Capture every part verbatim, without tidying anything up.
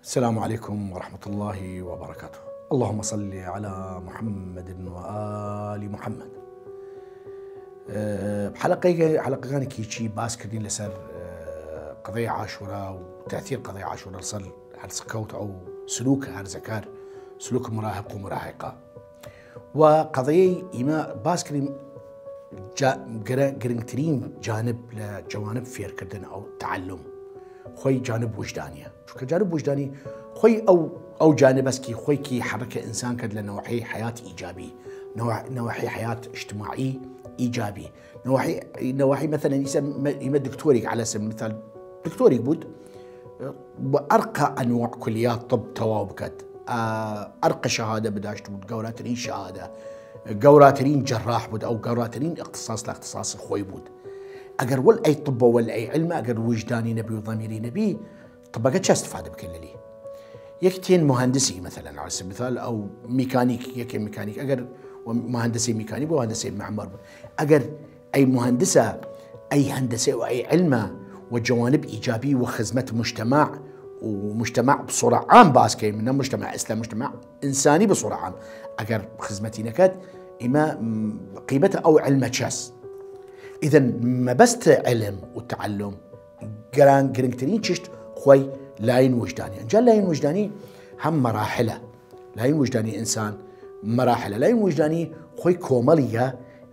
السلام عليكم ورحمة الله وبركاته. اللهم صل على محمد وآل محمد. ئە، حەلەقەی، حەلەقەگانی کیچی باس کردین لەسەر، ئە، قەضەی عاشورا و تەئثیر قەضەی عاشورا لەسەر هەرزکەوت ئەو سلوک هەرزەکار، سلوک مراهق و مراهقە. و قەضەی ئیمە باس کردین جا-، گرە-، گرنگترین جانب لە جوانب فێرکردن ئەو تعلم خوەی جانب وجدانیە. چونکە جانب وجدانی خوەی ئەو، ئەو جانب ئەسکی خوەی کی حەرەکە ئنسان کەد لە نەواحی حەیات ئیجابی، نەوا-، نەواحی حەیات ئجتماعی ئیجابی، نەواحی، نەواحی مەسەلەن ئیسە مە-، ئیمە دکتۆریک عەلە سەبیل مثال دکتۆریک بوود، وە ئەرقە ئەنواع کلیات طب تەواو بکەد. ئە، ئەرقە شەهادە بداشت بوود، گەوراترین شەهادە، گەوراترین جەراح بوود، ئەو گەوراترین اختصاص لە اختصاص خوەی بوود. ئەگەر وەل ئەی طبە وەل ئەی علمە، ئەگەر وجدانی نەبی و ضمیری نەبی، طبەگە چە استفادە بکەن لەلی؟ یەک تێن مهندسی مەسەلەن، عەلە سەبیل مثال ئەو میکانیک، یەکێ میکانیک، ئەگەر وە مهندسی میکانیک بوو، مهندسی معمار بوو. ئەگەر ئەی مهندسە، ئەی هەندسە و ئەی علمە وە جوانب ئیجابی و خزمەت مجتمع و مجتمع بصورە عام باس کەیم، نە مجتمع ئیسلام، مجتمع ئنسانی بصورە عام، ئەگەر خزمەتی نەکەد، ئیمە، م، قیمەت ئەو علمە چەس؟ ئیدن مەبەست علم و تعلم گران، گرنگترین چشت خوەی لاین وجدانی. ئەنجا لاین وجدانی هەم مەراحلە. لاین وجدانی ئنسان مەراحلە. لاین وجدانی خوەی کۆمەڵیە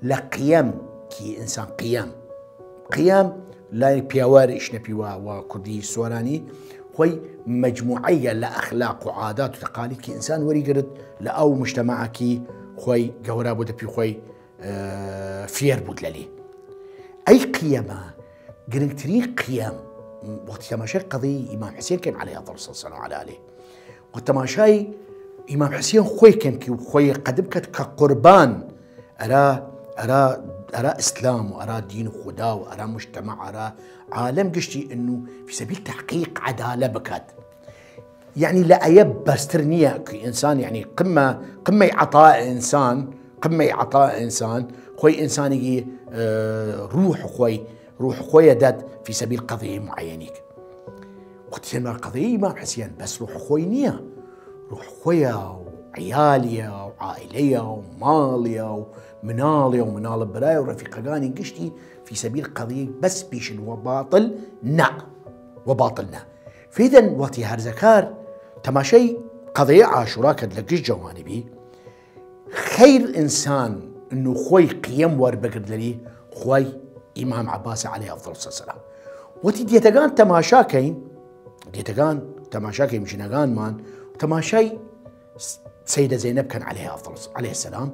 لە قیەم کی ئنسان قیەم. قیەم لای پیاوار ئیشنەپیوا و کوردی سۆرانی خوەی مەجموعەیە لە ئەخلاق و عادات و تەقالید کی ئنسان وەری گرد لە ئەو مجتمعە کی خوەی گەورا بوودە پی خوەی ئە، فیەر بوود لەلی. ئەی قیەمە، گرنگترین قیەم، وەختی تەماشای قەضەی ئیمام حسێن کەیم عەلەیه ئەفضل الصلاة و علی آله، و تەماشای ئیمام حسێن خوەی کەیم کی خوەی قەدم کەد کە قوربان ئەرا، ئەرا، ئەرا ئیسلام و ئەرا دین خودا و ئەرا مجتمع، ئەرا عالەم گشتی ئنو فی سەبیل تەحقیق عەدالە بکەد. یەعنی لە ئەیە بەستر نییە ک ئنسان، یەعنی قمە، قمەی عەتائە ئنسان، قمەی عەتائە ئنسان، خوەی ئنسانیگی، ئە، روح خوەی، روح خوەیە دەد فی سەبیل قەضیەی معەیەنیگ. وەختیەن ما قەضیەی ئیمام حسیەن بەس روح خوەی نییە، روح خوەیە و عیالیە و عائلەیە و ماڵیە و مناڵیە و مناڵە برایە و رەفیقەگانی گشتی فی سەبیل قەضیەی بەس بیشن وە باطل نە، وە باطل نە. فیدەن وەختی هەرزەکار تەماشای قەضەی عاشورا کەد لە گشت جەوانبی، خەیر ئنسان نوخوەی قیەم وەر بگرد لەلی خوەی ئیمام عەباسە عەلەیه ئەفضل سەلام. وەتی دێتەگان تەماشا کەین، دێتەگان تەماشا کەین ژنەگانمان، تەماشای سەیدە زەینەب کەن عەلەیه ئەفضل، عەلەیه سەلام،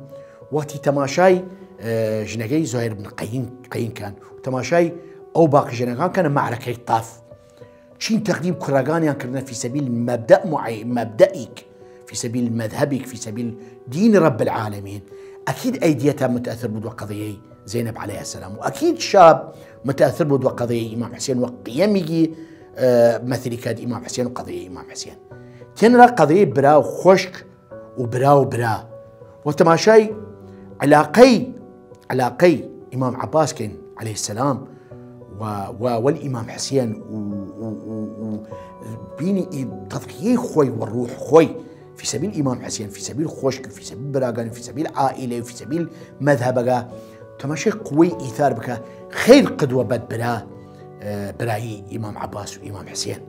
وەختی تەماشای، ئە، ژنەگەی زوهەیر بن قەین، قەین کەن، و تەماشای ئەو باقی ژنەگان کەنە مەعرەکەی تەف. چین تەقدیم کوڕەگانیان کردنە فی سەبیل مەبدەء معی-، مەبدەئیک، فی سەبیل مەذهبیک، فی سەبیل دین رب العالمین. ئەکید ئەی دیەتە متەئثر بوود وە قەضیەی زەینەب عەلەیه سەلام، و ئەکید شاب متەئثر بوود وە قەضیەی ئیمام حسێن و قیەمیگی، ئە، مەثلی کەد ئیمام حسێن و قەضیەی ئیمام حسێن. تێنرا قەضیەی برا و خوەشک و برا و برا. و تەماشای علاقەی، علاقەی ئیمام عەباس کەین عەلەیه سەلام و، و وەل ئیمام حسێن و، و، و، و بینی ئی تەضحیەی خوەی و روح خوەی فی سەبیل ئیمام حسێن، فی سەبیل خوەشک، فی سەبیل براگان، فی سەبیل عائلە، فی سەبیل مەذهبەگە. تەماشای قوەی ئیثار بکە. خەیر قدوە بەد برا، ئە، برایی ئیمام عەباس و ئیمام حسێن.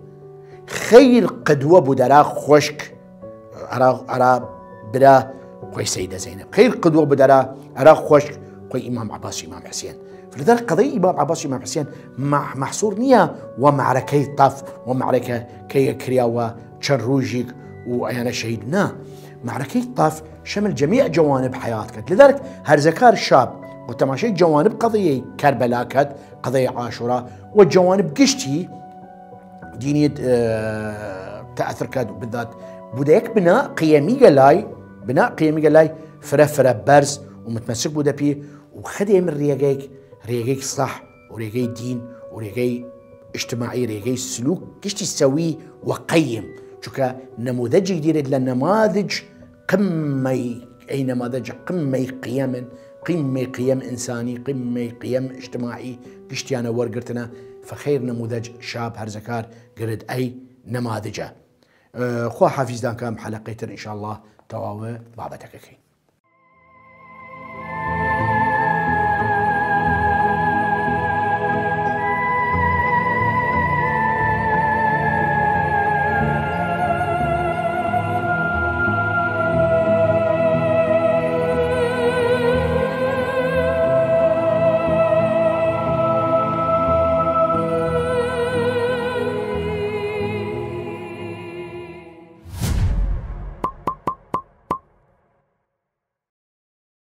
خەیر قدوە بوود ئەرا خوەشک، ئەرا، ئەرا برا خوەی سەیدە زەینەب. خەیر قدوە بوود ئەرا، ئەرا خوەشک خوەی ئیمام عەباس و ئیمام حسێن. فلذلك قەضیەی ئیمام عەباس و ئیمام حسێن مە-، مەحصور نییە وە مەعرەکەی تەف، وە مەعرەکە کەی کریا وە چەن رووژیگ و ئەیانە شەهید. نا، مەعرەکەی تەف شەمل جەمیع جەوانب حەیات کەد. لذلك هەرزەکار شاب و تەماشای جەوانب قەضیەی کەربەلا کەد، قەضیەی عاشورا و جەوانب گشتی دینیت، ئە، تەئثر کەد و بالذات بوودە یەک بنا قیەمیگە لای، بنا قیەمیگە لای فرە فرە بەرز و متمەسک بوودە پی و خەدێ من ریەگەیک، ریەگەیک سەح و ریەگەی دین و ریەگەی ئجتماعی، ریەگەی سلوک گشتی سەوی و قەیم. چونکە نموذجیگ دیرێد لە نماذج قمەی، ئەی نماذج قمەی قیەمن، قمەی قیەم ئنسانی، قمەی قیەم ئجتماعی گشتیانە وەرگرتنە. فخەیر نموذج شاب هەرزەکار گرد ئەی نماذجە. خوا حافیزدان کەم حەلەقەی تر انشاءاللە تەواوە بابەتەکە کەین.